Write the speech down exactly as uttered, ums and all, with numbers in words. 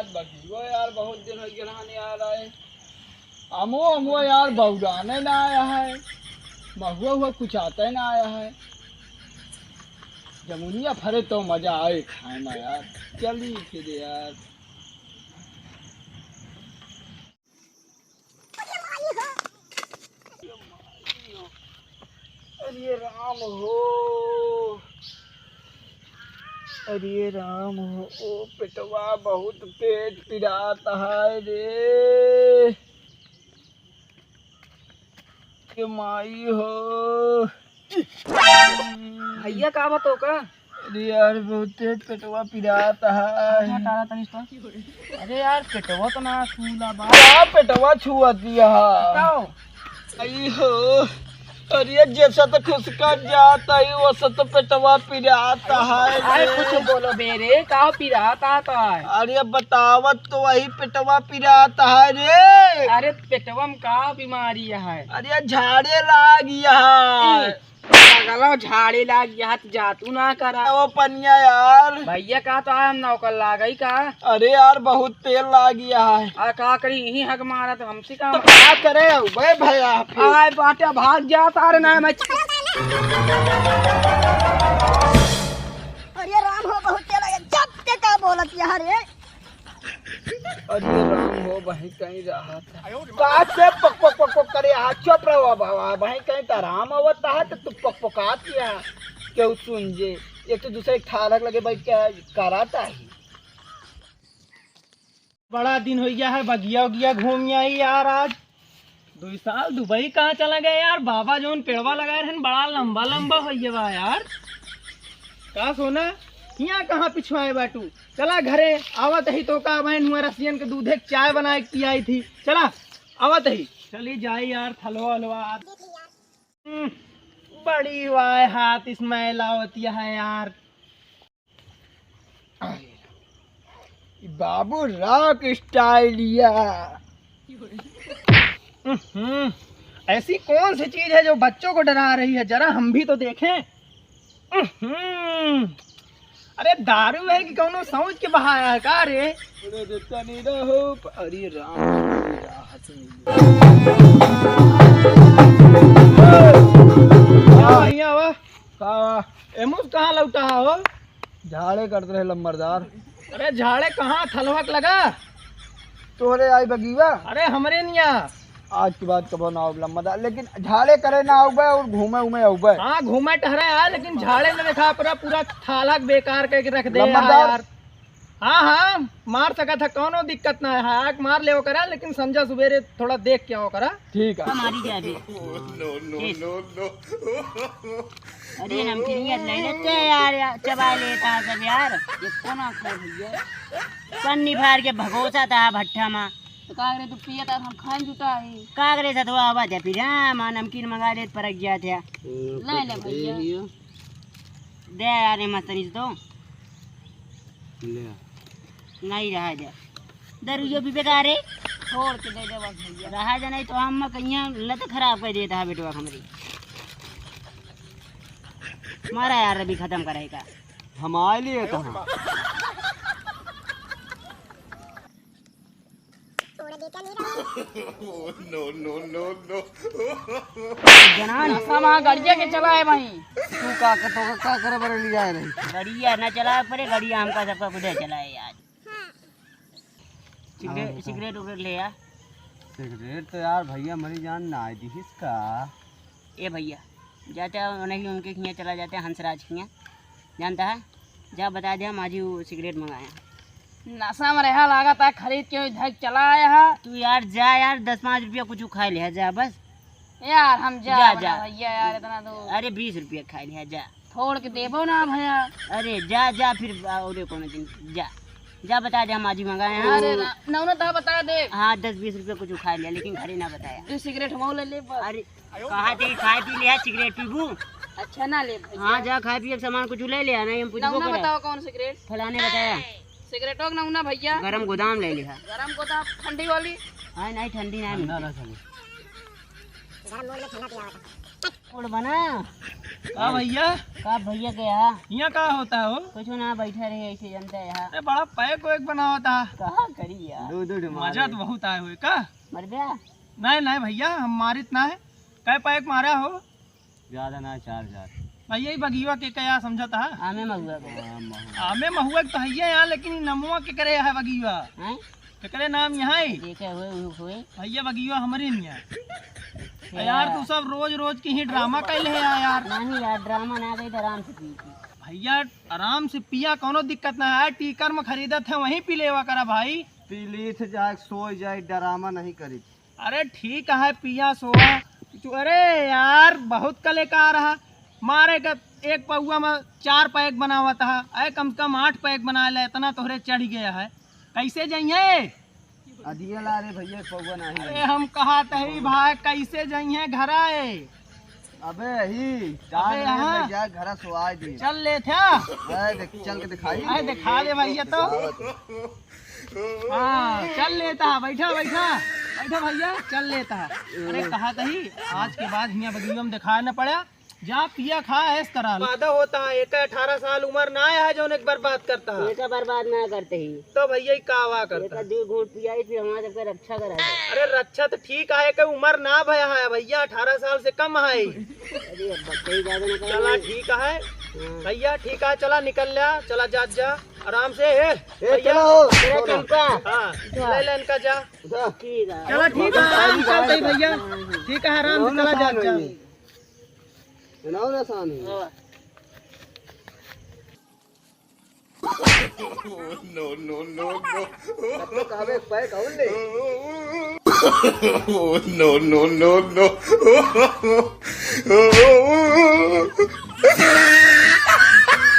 बगियो यार, बहुत दिन होइ गया यार आए। अमो, अमो यार, बौराने ना आया है, महुआ हुआ कुछ आता ही ना आया है। जमुनिया फरे तो मजा आए खाए में यार। चली फिर यार। अरे राम हो, अरे राम हो, ओ पेटवा बहुत पेट पिरात है रे। के माई हो। भैया, का बात हो का? अरे यार, बहुते पेटवा पिरात है। हाँ, तारा तनी तो। अरे यार, पेटवा तो ना छूला बा। का पेटवा छुआ दिया? बताओ। आई हो, अरे जैसा तो खुसका जाता है, वैसा तो पेटवा पिरात है। अरे रे। कुछ बोलो बे रे, का पिरात आता है? अरे बतावत तो वही पेटवा पिरात है रे। अरे पेटवा में का बीमारी है? अरे झाड़े लाग गया है। ए, पागलो, झाड़े लाग गया त जातू ना करा। ओ पनिया यार। भैया का तो हम नौकर लागई का? अरे यार बहुत तेल लाग गया है। आ का करी, यही हक मारा तो हमसे का तो मतलब? का करे बे भैया फिर? आए बाटे भाग जा तारे ना मैं। अरे राम हो, बहुत तेल लाग गया। जब ते का बोलत यार रे? अरे राम हो, वहीं कहीं रहा था। का से पक पक पक पक करे, आ चुप रहो अब, अब, अब वहीं कहीं तो आराम आवत है तो तू पक पकात है। केहू सुन जे, एक तो दूसरे के ठारक लगे बैठ के कराता है। बड़ा दिन हो गया है, बगिया उगिया घूम आई यार आज। दुई साल दुबई कहाँ चला गए यार? बाबा जौन पेड़वा लगाए रहन, बड़ा लंबा लंबा हो गया बा यार। का सोना, हियाँ कहाँ पिछुआए बाटू? चला घरे, आवत ही तो का बहन हुआ रसियन के दूधे के चाय बनाए के पियाई थी। चला, आवत ही। चली जाई यार, थलवा अलवा। हम्म, बड़ी वाह हाथ इसमें लावत है यार। ई बाबू रॉक स्टाइल या। हम्म, ऐसी कौन सी चीज है जो बच्चों को डरा रही है, जरा हम भी तो देखें। हम्म, अरे दारू है कि कौनो समझ के बहाया है का रे? अरे देता नहीं रहो, अरे राम, अरे राम। हाँ, भैया, वाह। का? एमुस कहाँ लौटा हो? झाड़े करत रहे लम्बरदार। अरे झाड़े कहाँ, थलवा के लगा? तोहरे आई बगीवा? अरे हमरे निया। आज के बाद कबो ना आउब लम्बरदार, लेकिन झाड़े करे ना आउबे और घूमे उमे आउबे। हाँ, घूमे टहरे आ, लेकिन झाड़े में देखा पूरा, पूरा थालक बेकार करके रख दे लम्बरदार। यार। हाँ, हाँ, मार सकत है, कौनो दिक्कत ना है, आग मार ले ओकरा, लेकिन संझा सुबेरे थोड़ा देख के ओकरा। ठीक है। मारी जाए बे। No, no, no, no। अरे नमकीनिया ले लेते यार, यार, चबा लेता है सब यार। ये कौन आंख है भैया? पन्नी फाड़ के भगोसा था भट्ठा मा। तो का करे तू पिया था, हम खान जुटा है। का करे सतवा आवा जा फिर, हाँ, माँ नमकीन मंगा ले, परक गया था। ले ले भैया। दे यार, ये मस्तनी से तो। ले। नहीं रहा जा। दरुइयो भी बेकार है। छोड़ के दे दे बस भैया। रहा जा नहीं तो हम कहिया लत खराब कर देता है बेटवा हमरी। मारा यार, अभी खत्म करेगा। हम आ लिए कहाँ? No, no, no, no। जना नशा मा गड़िया के चलाए भाई। तू का, का, तो का करे बरे ले जाए रही? गड़िया ना चलाए पड़े, गड़िया हमका सबका खुदे चलाए आज। सिगरेट, हाँ, सिगरेट उगरेट ले आ। सिगरेट तो यार भैया मरी जान ना आए दिहिस का। ए भैया, जाते हैं उन्हीं उनके खियाँ चला जाते हैं, हंसराज खियाँ। जानता है, जा बता दे, हम आज ही वो सिगरेट मंगाए हैं। नशा में रहा, लागत है खरीद के धक चला आया है। तू यार जा यार, दस पाँच रुपया कुछ खा ले, जा बस। यार हम जा जा, बना जा। भैया यार, इतना तो। अरे बीस रुपया खा ले, जा। छोड़ के देबो ना भैया। अरे जा, जा फिर, और कोनो दिन जा, जा बता दे, हम आज ही मंगाए हैं। अरे ना, नौना ता बता दे। हाँ, दस बीस रुपया कुछ खा लिया, लेकिन घरे ना बताया। तू सिगरेट हम ले ले बस। अरे कहा थे खाए पी लिया, सिगरेट पीबू? अच्छा ना ले भैया। हाँ, जा खाए पिए के सामान कुछ ले लिया, नहीं हम पूछबो नौना करे। बताओ कौन सिगरेट? फलाने बताया। सिगरेटो के नौना भैया। गरम गोदाम ले लिया। गरम गोदाम ठंडी वाली? हाँ, नहीं ठंडी नहीं ठंडा मिलती। ना सके। गरम मोड़ में ठंडा पिया होता। छोड़ बना। का भैया? का भैया के यहाँ? यहाँ का होता है हो? कुछ ना, बैठा रहे ऐसे जनता यहाँ। अरे बड़ा पैक वैक बनावत है। कहाँ करी यार? दो दो ठो मजा मारे। तो बहुत आए हुए का? मर गया? नहीं नहीं भैया, हम मारित ना है। कै पैक मारा हो? ज्यादा ना, चार हजार। भैया, ये बगिया के क्या समझत है? आमे महुआ के। हाँ, महुआ। आमे महुआ के तो है यहाँ, लेकिन ई नमुआ के करे है बगिया? हैं? केकरे नाम यहाँ है? देखे हुए, हुए, हुए। भैया, बगिया हमरे नहीं है। अच्छा। यार, तू सब रोज रोज के ही ड्रामा कैले है यार। नहीं यार, ड्रामा ना गई तो आराम से पी थी। भैया, आराम से पिया, कोनो दिक्कत ना है। टीकर में खरीदत है, वहीं पी लेवा करा भाई। पी ली थे, जाए सोई जाए, ड्रामा नहीं करी। अरे ठीक है, पिया सोवा। तू, अरे यार, बहुत कलेकार है। मारे के एक पौआ में चार पैक बनावत है। अरे कम से कम आठ पैक बना ले, इतना तोहरे चढ़ गया है। कैसे जाइए? अदिया ला रे भैया, पौवा नहीं अरे है। हम कहा तही भाई, कैसे जाइए घर आए? अबे यही अबे यहाँ। जा, घर सोवा दी। चल ले था। अरे देख, चल के दिखाई। अरे दिखा दे भैया तो। हाँ, चल लेता है, बैठा, बैठा, बैठा भैया, चल लेता है। अरे कहा तही, आज के बाद हियाँ बगिया में दिखाए न पड़ा, जा पिया खा, ऐश करा। वादा होता है, एक अठारह साल उम्र ना आया है जो उन्हें बर्बाद करता है। एका बर्बाद ना करते ही। तो भैया, ई का वा करता एका है? दो घूंट पियाई, फिर हमारे सबके रक्षा करा है। अरे रक्षा तो ठीक है, कि उम्र ना भया है भैया, अठारह साल से कम है। अरे अब बच्चे ही ज्यादा ना करें। चला ठीक है। हाँ। भैया ठीक है, चला निकल लिया, चला जा, जा। आराम से, ए, ए, भैया। चलो, तेरा चलो। चंपा। हाँ, उठा। ले ले इनका जा। उठा। ठीक है। चला, ठीक है, आराम से चलते ही भैया। ठीक है, आराम से चला जा, जा। ना, ना, आसान है। हाँ। No, no, no, no। अब तो कहाँ में पैक और ले। Oh, no, no, no, no।